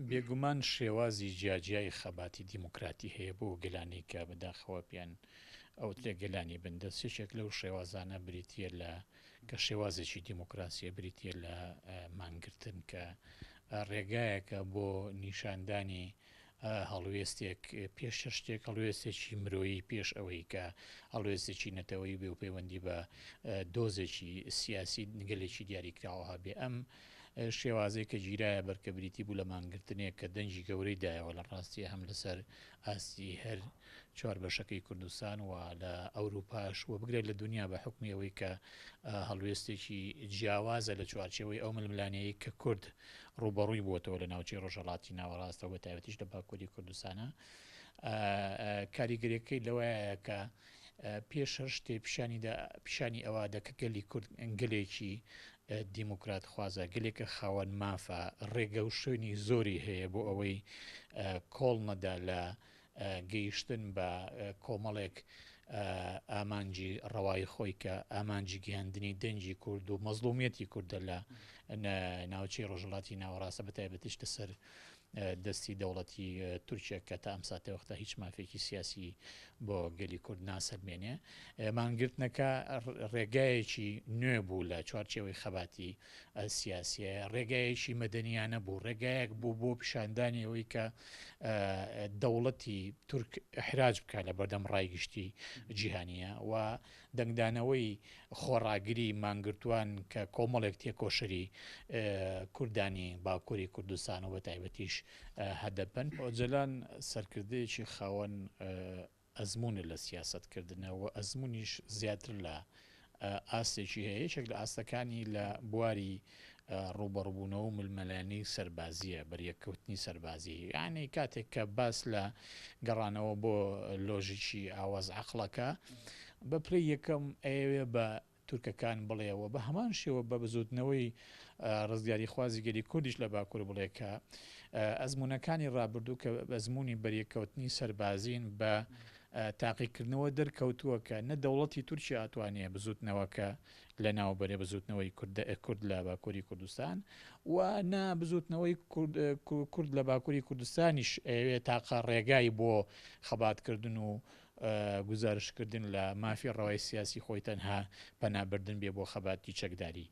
بێگومان شێوازی جیاجیای خەباتی دیموکراتی هەیە بۆ گەلانی کە بەداخەوە پێیان ئەوترێ گەلانی بندەست، یەکێک لەو شێوازانە بریتییە لە کە شێوازێکی دیموکراسیە بریتییە لە مانگرتن کە ڕێگایەکە بۆ نیشاندانی هەڵوێستێک پێش هەر شتێک هەڵوێستێکی مرۆیی پێش ئەوەی کە هەڵوێستێکی نەتەوەیی بێ و پەیوەندی بە دۆزێکی سیاسی گەلێکی دیاریکراوە هەبێ. ئەم شێوازەی کە گیرایە بەر کە بریتی بوو لە مانگرتنێک کە دەنگی گەورەی دایەوە لە ڕاستیە هەم لەسەر ئاستی هەر چوار بەشەکەی کوردستان و لە ئەوروپاش و بگرە لە دنیا بە حوکمی ئەوەی کە هەڵوێستێکی جیاوازە لە چوارچێوەی ئەو ململانێیەی کە کورد ڕووبەڕووی بووەتەوە لە ناوچەی ڕۆژهەڵاتی ناوەڕاستەوە بە تایبەتیش لە باکووری کوردستانە کاریگەریەکەی لەوەیە کە پێش هەر شتێ پیشانیدا پیشانی ئەوە دە کە گەلی کورد گەلێکی دیموکرات خوازە گەلێکە خاوەن مافە ڕێگە و شوێنی زۆری هەیە بۆ ئەوەی کۆڵ نەدا لە گەیشتن بە کۆمەڵێک ئامانجی ڕەوای خۆی کە ئامانجی گەیاندنی دەنگی کورد و مەزڵومیەتی کوردە لە ناوچەی ڕۆژهەڵاتی ناوەڕاستە بە تایبەتیش لەسەر دەستی دەوڵەتی تورکیا کە تا ئەم ساتەوەختە هیچ مافێکی سیاسی بۆ گەلی کورد ناسەلمێنێ. مانگرتنەکە ڕێگایەکی نوێ بوو لە چوارچێوەی خەباتی سیاسیە، ڕێگایەکی مەدەنیانە بوو، ڕێگایەک بوو بۆ پیشاندانی ئەوەی کە دەوڵەتی تورک ئیحراج بکات لە بەردەم ڕای گشتی جیهانیە و دەنگدانەوەی خۆڕاگری مانگرتووان کە کۆمەڵێک تێکۆشەری کوردانی باکووری کوردستان و بەتایبەتیش هەدەپەن. ئۆجەلان سەرکردەیەکی خاوەن ئەزموونە لە سیاسەت کردنە و ئەزموونیش زیاتر لە ئاستێکی هەیە، یەکێک لە ئاستەکانی لە بواری ڕووبەڕووبوونەوە و ململانێی سەربازییە، بەریەککەوتنی سەربازی. یانی کاتێک کە باس لە گەڕانەوە بۆ لۆژیکی ئاواز عەقڵەکە، بە پلەی یەکەم ئەیەوێ بە تورکەکان بڵێ و بە هەمان شێوە بە بزووتنەوەی ڕزگاریخوازی گەلی کوردیش لە باکوور بڵێ کە ئەزموونەکانی ڕابردوو کە ئەزموونی بەریەککەوتنی سەربازین بە تاقیکردنەوە دەرکەوتووە کە نە دەوڵەتی تورکیا ئەتوانێ بزووتنەوەکە لەناو بەرێ بزووتنەوەی کورد لە باکووری کوردستان و نە بزووتنەوەی کورد لە باکووری کوردستانیش ئەیەوێ تاقە ڕێگای بۆ خەباتکردن و گوزارشتکردن لە مافی ڕەوای سیاسی خۆی تەنها پەنابردن بێ بۆ خەباتی چەکداری.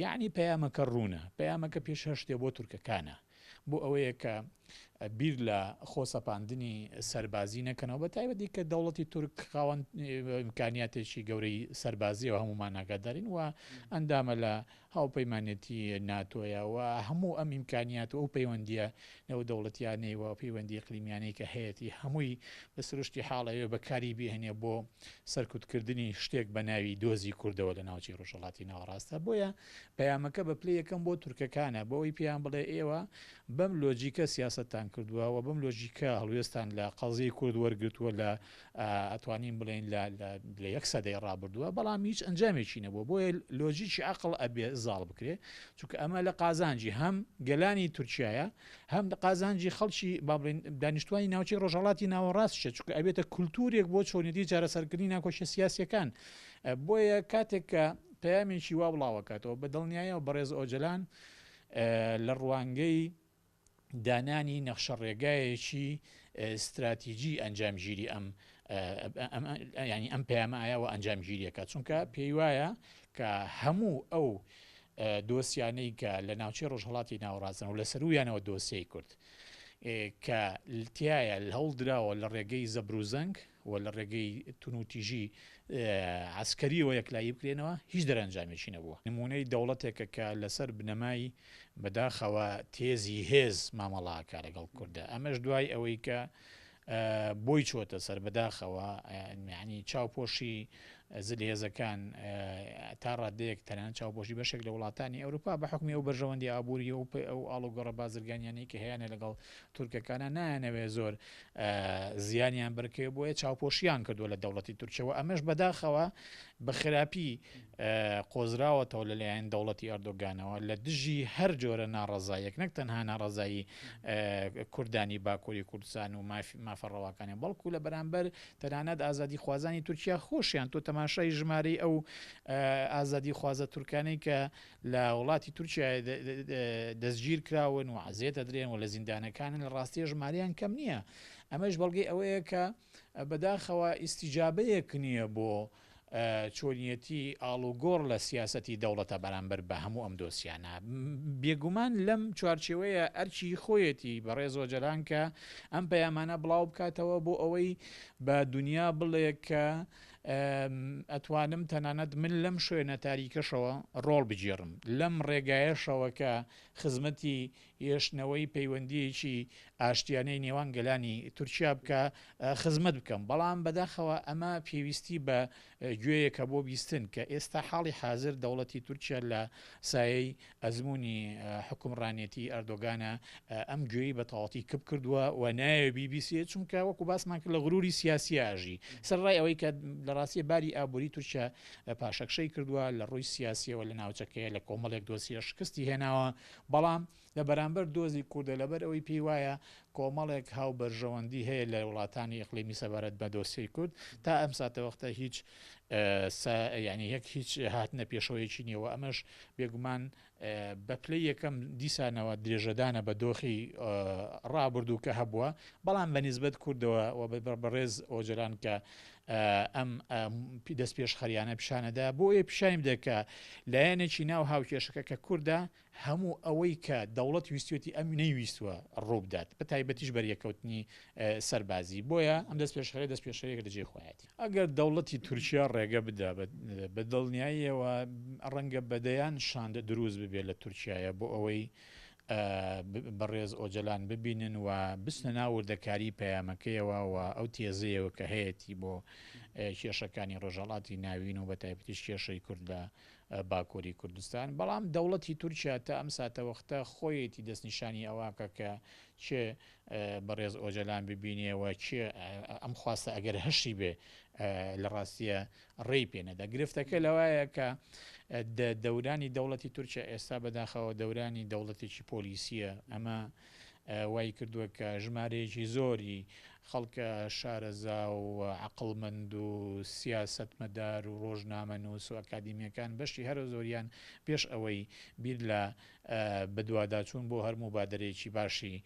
یەعنی پەیامەکە ڕوونە، پەیامەکە پێش هەر شتێ بۆ تورکەکانە. بۆ ئەوەیە کە بیر لە خۆسەپاندنی سەربازی نەکەنەوە بە تایبەتی کە دەوڵەتی تورک خاوەن ئیمکانیاتێکی گەورەی سەربازیەوە هەمومان ئاگادارین و ئەندامە لە هاوپەیمانێتی ناتۆیە و هەموو ئەم ئیمکانیات و ئەو پەیوەندیە نێودەوڵەتیانەی و پەیوەندی ئیقلیمیانەی کە هەیەتی هەمووی بە سروشتی حاڵ ئەوێ بەکاری بهێنێ بۆ سەرکوتکردنی شتێک بە ناوی دۆزی کوردەوە لە ناوچەی ڕۆژهەڵاتی ناوەڕاستە بۆیە پەیامەکە بە پلەی یەکەم بۆ تورکەکانە بۆ ئەوەی پێیان بڵێ ئێوە بەم لۆجیکە سیاسەتتان کردووە و بەم لۆجیکە هەڵوێستان لە قەزیەی کورد وەرگرتووە لە ئەتوانین بڵێین لە لە یەک سەدەی ڕابردووە بەڵام هیچ ئەنجامێکی نەبووە بۆیە لۆجیکی عەقڵ ئەبێ زاڵ بکرێ چونکە ئەمە لە قازانجی هەم گەلانی تورکیایە هەم لە قازانجی خەڵکی با بڵێین دانیشتوانی ناوچەی ڕۆژهەڵاتی ناوەڕاستیشە چونکە ئەبێتە کولتوورێک بۆ چۆنیەتی چارەسەرکردنی ناکۆکیە سیاسیەکان بۆیە کاتێک کە پەیامێکی وا بڵاوەکاتەوە بە دڵنیایەوە بەڕێز ئۆجەلان لە ڕوانگەی دانانی نەخشەڕێگایەکی ستراتیجی ئەنجامگیری ئەم ینی ئەم پەیامە ئایا وە ئەنجامگیریەکە چونکە پێی وایە کە هەموو ئەو دۆسیانەی کە لە ناوچەی ڕۆژهەڵاتی ناوەڕاستن و لە سەرویانەوە دۆسیەی کورد کە تایە هەوڵدراوە لە ڕێگەی زەبروزەنگ و لە ڕێگەی تونوتیژی عەسکەریەوە یەکلایی بکرێنەوە هیچ دەرەنجامێکی نەبووە. نموونەی دەوڵەتێکە کە لەسەر بنەمای بەداخەوە تێزی هێز مامەڵە ئەکا لەگەڵ کوردا ئەمەش دوای ئەوەی کە بۆی چۆتە سەر بەداخەوە یانی چاوپۆشی زلهێزەکان تا ڕادەیەک تەنانەت چاوپۆشی بەشێک لە وڵاتانی ئەوروپا بە حوکمی ئەو بەرژەوەندی ئابووری و ئەو ئاڵوگۆڕە بازرگانیانەی کە هەیانە لەگەڵ تورکەکانە نایانەوێ زۆر زیانیان بەرکەوێ بۆیە چاوپۆشیان کردووە لە دەوڵەتی تورکیەوە ئەمەش بەداخەوە بە خراپی قۆزراوەتەوە لەلایەن دەوڵەتی ئەردۆگانەوە لە دژی هەر جۆرە ناڕەزاییەک نەک تەنها ناڕەزایی کوردانی باکووری کوردستان و مافە ڕەواکانیان بەڵکو لە بەرامبەر تەنانەت ئازادیخوازانی تورکیا خۆشیان تۆ تەماشا. تەماشای ژمارەی ئەو ئازادیخوازە تورکانەی کە لە وڵاتی تورکیا دەستگیر کراون و عەزێت ئەدرێن و لە زیندانەکانن لە ڕاستیە ژمارەیان کەم نییە. ئەمەش بەڵگەی ئەوەیە کە بەداخەوە ئیستیجابەیەک نییە بۆ چۆنیەتی ئاڵوگۆڕ لە سیاسەتی دەوڵەتە بەرامبەر بە هەموو ئەم دۆسیانە. بێگومان لەم چوارچێوەیە ئەرکی خۆیەتی بەڕێز ئۆجەلان کە ئەم پەیامانە بڵاو بکاتەوە بۆ ئەوەی بە دونیا بڵێ کە ئەتوانم تەنانەت من لەم شوێنە تاریکەشەوە ڕۆڵ بگێڕم، لەم ڕێگایەشەوە کە خزمەتی هێشتنەوەی پەیوەندییەکی ئاشتیانەی نێوان گەلانی تورکیا بکا خزمەت بکەم، بەڵام بەداخەوە ئەمە پێویستی بە گوێیەکە بۆ بیستن کە ئێستا حاڵی حازر دەوڵەتی تورکیا لە سایەی ئەزموونی حوکمڕانێتی ئەردۆگانە ئەم گوێی بە تەواوەتی کپ کردووە و نایەوێ بیبیسێ، چونکە وەکو باسمان کرد لە غروری سیاسییا ئەژی، سەرەڕای ئەوەی کە لە ڕاستییا باری ئابووری تورکیا پاشەکشەی کردووە لە ڕووی سیاسییەوە لە ناوچەکەیە لە کۆمەڵێک دۆسیە شکستی هێناوە، بەڵام لە بەرامبەر دۆزی کوردە لەبەر ئەوەی پێی وایە کۆمەڵێک هاو بەرژەوەندی هەیە لە وڵاتانی ئیقلیمی سەبارەت بە دۆسیەی کورد تا ئەم ساتەوەختە هیچ یعنی یەک هیچ هاتنە پێشەوەیەکی نییە و ئەمەش بێگومان بە پلەی یەکەم دیسانەوە درێژەدانە بە دۆخی ڕابردوو کە هەبووە بەڵام بە نیسبەت کوردەوە و بەڕێز ئۆجەلان کە ئەم دەست پێشخەریانە پیشانەدا بۆ ئەوەی پیشانی بدە کە لایەنێکی ناو هاوکێشەکە کە کوردە هەموو ئەوەی کە دەوڵەت ویستوێتی ئەم نەیویستووە ڕووبدات بە تایبەتیش بەریەککەوتنی سەربازی بۆیە ئەم دەست پێشخەریە دەست پێشخەریەکە لە جێی خۆیەتی. ئەگەر دەوڵەتی تورکیا ڕێگە بدا بە دڵنیاییەوە ڕەنگە بە دەیان شاند دروست ببێت لە تورکیایە بۆ ئەوەی بەڕێز ئۆجەلان ببینن و بچنە ناو وردەکاری پەیامەکەیەوە و ئەو تێزەیەوە کە هەیەتی بۆ کێشەکانی ڕۆژهەڵاتی ناوین و بە تایبەتیش کێشەی کورد لە باکووری کوردستان. بەڵام دەوڵەتی تورکیا تا ئەم ساتەوەختە خۆیەتی دەستنیشانی ئەوە کە کێ بەڕێز ئۆجەلان ببینێ و کێ ئەم خواستە ئەگەر هەشی بێ لە ڕاستیە ڕێی پێ نەدا. گرفتەکە لەوایە کە دەورانی دەوڵەتی تورکیا ئێستا بەداخەوە دەورانی دەوڵەتێکی پۆلیسیە. ئەمە وای کردووە کە ژمارەیەکی زۆری خەڵکە شارەزا و عەقڵمەند و سیاسەتمەدار و ڕۆژنامەنووس و ئەکادیمیەکان بەشی هەرە زۆریان پێش ئەوەی بیر لە بەدواداچوون بۆ هەر موبادەرەیەکی باشی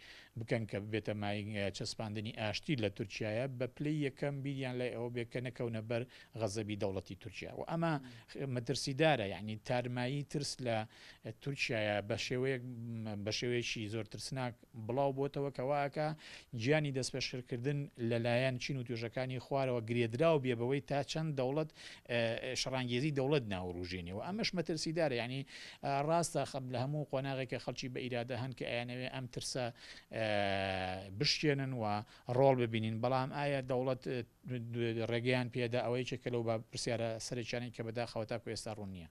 بکەن کە ببێتە مایەی چەسپاندنی ئاشتی لە تورکیایە، بە پلەی یەکەم بیریان لای ئەوە بێت کە نەکەونە بەر غەزەبی دەوڵەتی تورکیا و ئەمە مەترسیدارە، یانی تارمایی ترس لە تورکیایە بە شێوەیەک بە شێوەیەکی زۆر ترسناک بڵاو بۆتەوە کە وا ئەکا گیانی دەستپێشخەرکردن لە لایەن چین و توێژەکانی خوارەوە گرێدراو بێ بەوەی تا چەند دەوڵەت شەڕانگێزی دەوڵەت ناوروژێنێ و ئەمەش مەترسیدارە یانی ڕاستە خەم لە هەموو قۆناغێکە خەڵکی بە ئیرادە هەن کە ئەیانەوێ ئەم ترسە بشکێنن و ڕۆڵ ببینین بەڵام ئایا دەوڵەت ڕێگەیان پێدا ئەوە یەکێکە لەو پرسیارە سەرەکیانەی کە بەداخەوە تاکو ئێستا ڕوون نییە.